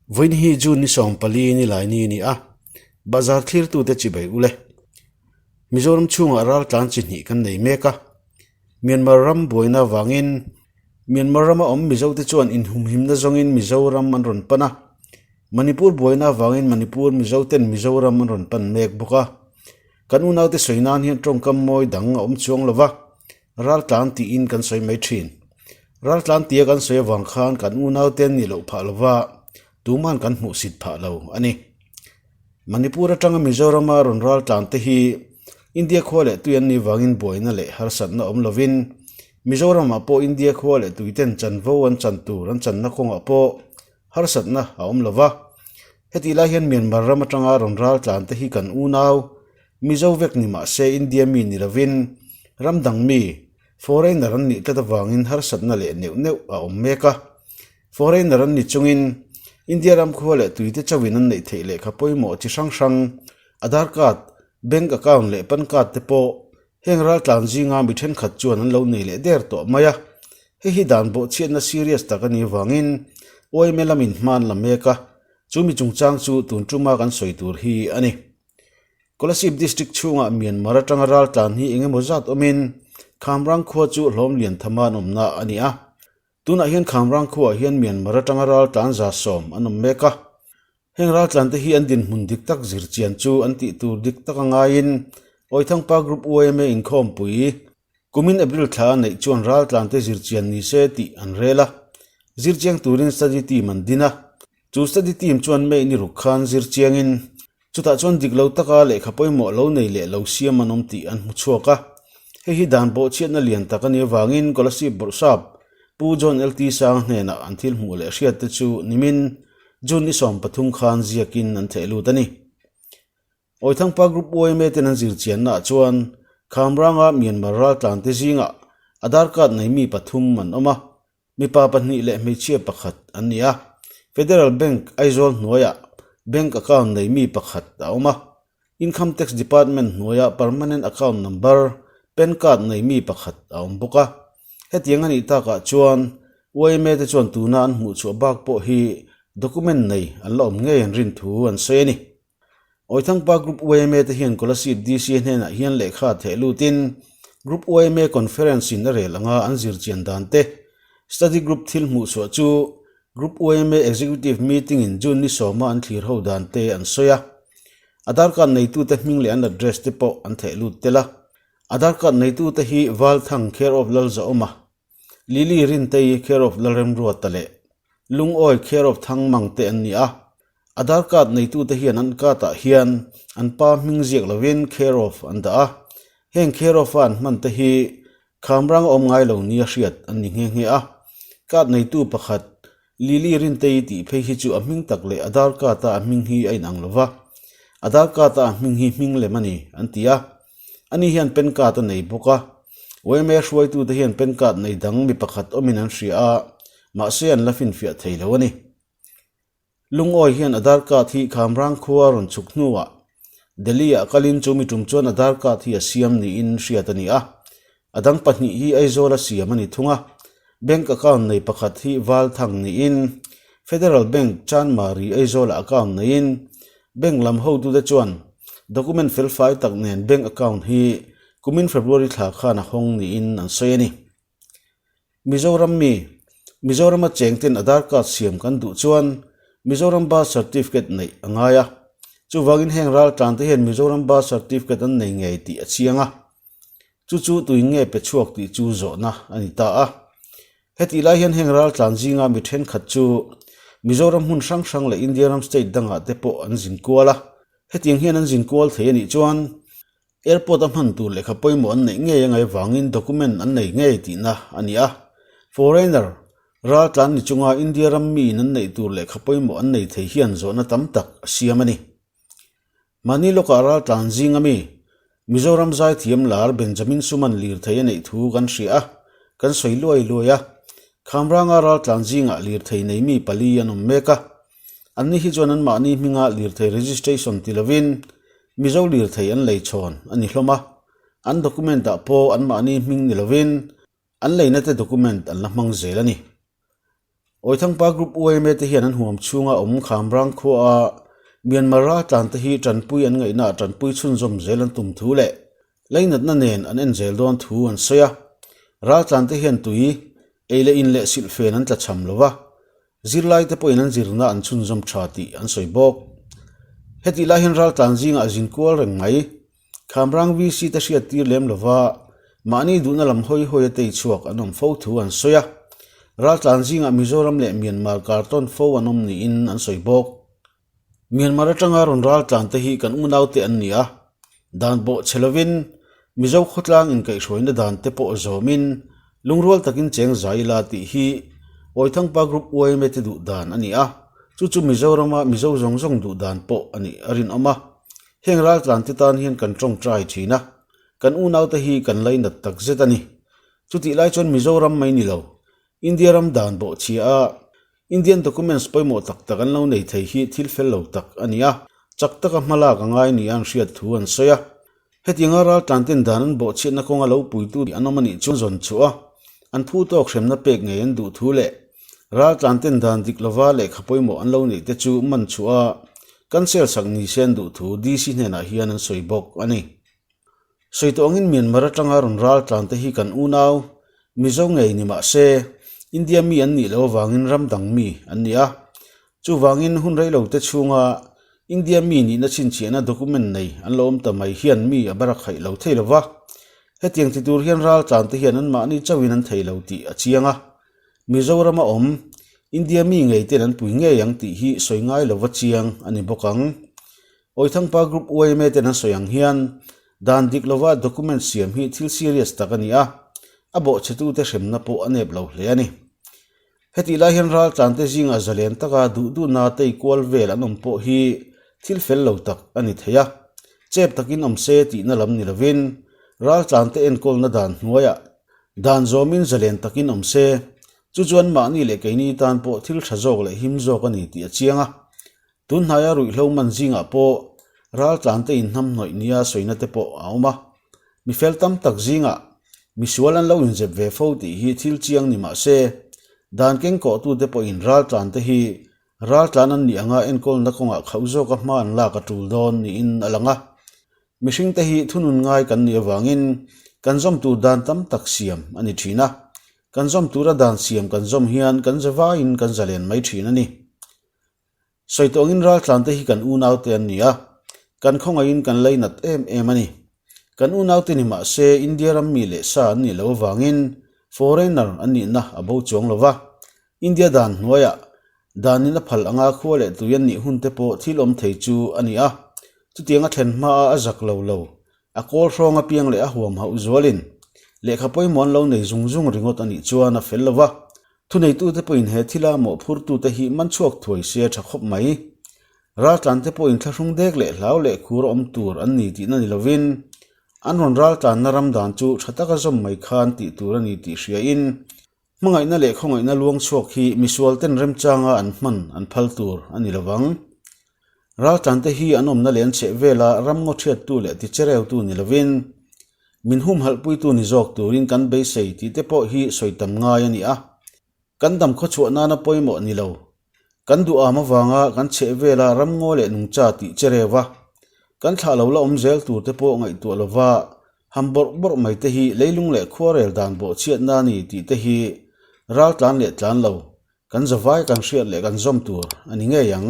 Vawiin hi June ni 14 ni lai ni a ni a, bazar thlirtute chibai ule. Mizoram chhungah ral tlan chi hnih kan nei mek a, Myanmar ram buaina avangin Myanmar rama awm Mizote chuan inhumhimna zawngin Mizoram an rawn pan a, Manipur buaina avangin Manipur Mizoten Mizoram an rawn pan mek bawk a. Kan unaute sawi nan hian tawngkam mawi dang a awm chuang lo va, raltlan tiin kan sawi mai thin. Raltlan tia kan sawi avang khan kan unaute an nih loh phah lo va, tuman kan hmuhsit phah lo a ni. Manipur atanga Mizorama rawn raltlan te hi India khua leh tui an nih vangin buaina leh harsatna awm lovin Mizoramah pawh India khua leh tuiten chanvo an chan tur an channa kawngah pawh harsatna a awm lo va. Hetih lai hian Myanmar ram atanga rawn raltlan te hi kan unau Mizo vek ni mah se India mi ni lovin ram dang mi foreigner an nih tlat avangin harsatna leh neuh neuh a awm mek a. Foreigner an ni chungin India ram khua leh tuite chauhin an neih theih lehkha pawimawh chi hrang hrang Aadhaar card, bank account leh pan card te pawh heng raltlan zinga mi thenkhat chuan an lo nei leh der tawh mai a. Hei hi dan bawhchhiatna serious tak a nih avangin YMA lamin hma an la mek a, chu mi chungchang chu tun tuma kan sawi tur hi a ni. Kolasib District chhungah Myanmar atanga raltlan hi eng emaw zat awmin Khamrang khua chu hlawm lian thama an awmna a ni a. Tunah hian Khamrang khuaah hian Myanmar atanga raltlan 100 an awm mek a. Heng raltlan te hi an dinhmun dik tak zir chian chu an tih tur dik tak a ngaiin Awithangpa Group YMA inkhawmpui kumin April thla a neih chuan raltlan te zir chian ni se tih an rel a. Zir chiang turin study team an din a. Chu study team chuan May ni ruk khan zir chiangin chutah chuan dik lo taka lehkha pawimawh lo nei leh lo siam an awm tih an hmu chhuak a. Hei hi dan bawhchhiatna lian tak a nih avangin Kolasib Bawrhsap Pu John LT Sang hnenah an thil hmuh leh hriat te chu nimin June ni 13 khan ziakin an theh lut a ni. Awithangpa Group YMA ten an zir chiannaah chuan Khamranga Myanmar raltlan te zingah Aadhaar card nei mi pathum an awm a, Mipa pahnih leh hmeichhia pakhat an ni a, Federal Bank Aizawl hnuaiah bank account nei mi pakhat a awm a, Income Tax Department hnuaiah permanent account number, pan card nei mi pakhat a awm bawk a. Hetiang a nih takah chuan YMA te chuan tuna an hmuhchhuah bak pawh hi document nei an la awm ngei an rin thu an sawi a ni. Awithangpa Group YMA te hian Kolasib DC hnenah hian lehkha theh lutin Group YMA Conference in a rel anga an zir chian dan te, Study Group thil hmuh chhuah chu Group YMA Executive Meeting in June ni sawma an thlir ho dan te an sawi a. Aadhaar card neitute hming leh an address te pawh an theh lut tel a. Aadhaar card neitute hi Valthang Care of Lalzawma, Lily Rintei Care of Lalremruata leh Lungawi Care of Thangmang te an ni a. Aadhaar card neitute hian an card ah hian an pa hming ziak lovin Care of an dah a. Heng Care of a an hman te hi Khamrang a awm ngai lo nia hriat an ni nghe nghe a. Card neitu pakhat Lily Rintei tih phei hi chu a hming tak leh Aadhaar card a a hming hi a inang lo va. Aadhaar card a a hming hi hming lem a ni an ti a. Ani hian pen card a nei bawk a, YMA hruaitute hian pen card nei dang mi pakhat awmin an hria a, mahse an la finfiah thei lo a ni. Lungawi hian Aadhaar card hi Khamrang khua rawn chhuk hnuah Delhi-ah kalin chu mi tum chuan Aadhaar card hi a siam niin hriat a ni a, a dang pahnih hi Aizawl a siam a ni thung a. Bank account nei pakhat hi Valthang niin Federal Bank Chanmari Aizawlah account neiin Bank lam hotute chuan document felfai tak nen bank account hi kumin February thla khan a hawng niin an sawi a ni. Mizoram mi, Mizorama chengten Aadhaar card siam kan duh chuan Mizoram birth certificate neih a ngai a. Chuvangin heng raltlante hian Mizoram birth certificate an nei ngei tih a chiang a. Chu chu tuin nge pe chhuak tih chu zawhna a ni ta a. Hetih lai hian heng raltlan zinga mi thenkhat chu Mizoram hmun hrang hrang leh India ram state dangah te pawh an zin kual a. Hetiang hian an zin kual thei a nih chuan airport a hman tur lehkha pawimawh an neih ngei angai vangin document an nei ngei tihna a ni a. Foreigner raltlan ni chunga India ram miin an neih tur lehkha pawimawh an nei thei hian zawhna tam tak a siam a ni. Mahni lawkah raltlan zing ami Mizoram zaithiam lar Benjamin Suman lirthei a neih thu kan hria a, kan sawi luai luai a. Khamranga raltlan zingah lirthei nei mi pali an awm mek a. Anni hi chuan anmahni hminga lirthei registration ti lovin Mizo lirthei an lei chhawn a ni hlawm a. An document-ah pawh anmahni hming ni lovin an leina te document an la hmang zel a ni. Awithangpa Group yma te hian an huam chhunga awm Khamrang khuaa Myanmar raltlan te hi tanpui an ngaihnaah tanpui chhunzawm zel an tum thu leh leinatna nen an en zel dawn thu an sawi a. Raltlan te hian tui, ei leh in leh silhfen an tlachham lo va, zirlai te pawhin an zirna an chhunzawm tha tih an sawi bawk. Hetih lai hian raltlan zingah zinkual reng mai. Khamrang VC te hriat tir lem lova mahni duhna lam hawi hawi a tei chhuak an awm fo thu an sawi a. Raltlan zingah Mizoram leh Myanmar kartawn fo an awm niin an sawi bawk. Myanmar atanga rawn raltlan te hi kan unaute an ni a, dan bawh che lovin Mizo khawtlang inkaihhruaina dan te pawh zawmin lungrual takin cheng zai ila tih hi Awithangpa Group yma te duh dan a ni a, chu chu Mizorama Mizo zawng zawng duh dan pawh a nih a rinawm a. Heng raltlan te tan hian kan tawngtai thin a, kan unaute hi kan lainat tak zet a ni. Chutih lai chuan Mizoram mai ni lo, India ram dan bawh chhia a, Indian documents pawimawh tak tak an lo nei thei hi thil fel lo tak a ni a, chak taka hma lak a ngai nia an hriat thu an sawi a. Hetianga raltlan ten dan an bawhchhiatna kawnga lo puitu an awm a nih chuan zawn chhuah a, an phu tawk hremna pek ngei an duh thu leh raltlan ten dan dik lova lehkha pawimawh an lo neih te chu man chhuah a, cancel sak ni se an duh thu DC hnenah hian an sawi bawk a ni. Sawi tawh angin Myanmar atanga rawn raltlan te hi kan unau Mizo ngei ni mah se India mi an nih loh avangin ram dang mi an ni a, chuvangin hun reilo te chhunga India mi nihna chhinchhiahna document nei an lo awm ta mai hian mi a barak haih lo thei lo va, hetiang ti tur hian raltlan te hian anmahni chauhin an thei lo tih a chiang a, Mizorama awm India mi ngei ten an pui ngei ang tih hi sawi ngai lova chiang a ni bawk ang. Awithangpa Group yma ten an sawi ang hian dan dik lova document siam hi thil serious tak a ni a, a bawhchhetute hremna pawh a nep lo hle a ni. Hetih lai hian raltlante zingah zalen taka duh duhna tei kual vel an awm pawh hi thil fel lo tak a ni thei a, chep takin awm se tihna lam ni lovin raltlante enkawlna dan hnuaiah dan zawmin zalen takin awm se, chu chuan mahni leh keini tan pawh thil tha zawk leh him zawk a ni tih a chiang a. Tun hnaia ruihhlo man zingah pawh raltlante inhnamhnawih nia sawina te pawh a awm a. Mi fel tam tak zingah misual an lo inzep ve fo tih hi thil chiang ni mah se, dan kengkawhtute pawhin raltlante hi raltlan an nih anga enkawlna kawngah khauh zawka hma an lak a tul dawn niin a lang a. Mihringte hi thunun ngai kan nih avangin kan zawm tur dan tam tak siam a ni thin a. Kan zawm tura dan siam kan zawm hian kan zavaiin kan zalen mai thin a ni. Sawi tawngin raltlante hi kan unaute an ni a, kan khawngaihin kan leinat em em a ni. Kan unaute ni mah se India ram mi leh sa an nih loh avangin foreigner an nihna a bo chuang lo va, India dan hnuaiah danin a phal anga khua leh tui an nih hunte pawh thil awm thei chu a ni a, chutiang a thlen hmaa a zak lo lo, a kawl hrawng apiang leh a huam hauh zualin lehkha pawimawh an lo nei zung zung ringawt a nih chuan a fel lo va. Thuneitute pawhin he thila mawhphurtute hi man chhuak thuai se a tha khawp mai. Raltlante pawhin thlahrung dek leh hlau leh khur awm tur an ni tihna ni lovin, an rawn raltlanna ram dan chu tha taka zawm mai khan tih tur a ni tih hriain, hmangaihna leh khawngaihna luang chhuak hi misualten remchanga an hman an phal tur a ni lovang. Raltlante hi an awmna leh an chheh vela ramngaw thiattu leh tichereutu ni lovin, min humhalhpuitu ni zawk turin kan beisei tih te pawh hi sawi tam ngai a ni a. Kan dam khawchhuah nana pawimawh ni lo. Kan duham avanga kan chheh vela ramngaw leh nungcha tih chereu a, kan thlah lo la awm zel tur te pawh ngaihtuah lova ham bawrh bawrh mai te hi leilung leh khuarel dan bawhchhiatna a ni tih te hi raltlan leh tlan lo Kan zavai kan hriat leh kan zawm tur a ni ngei ang.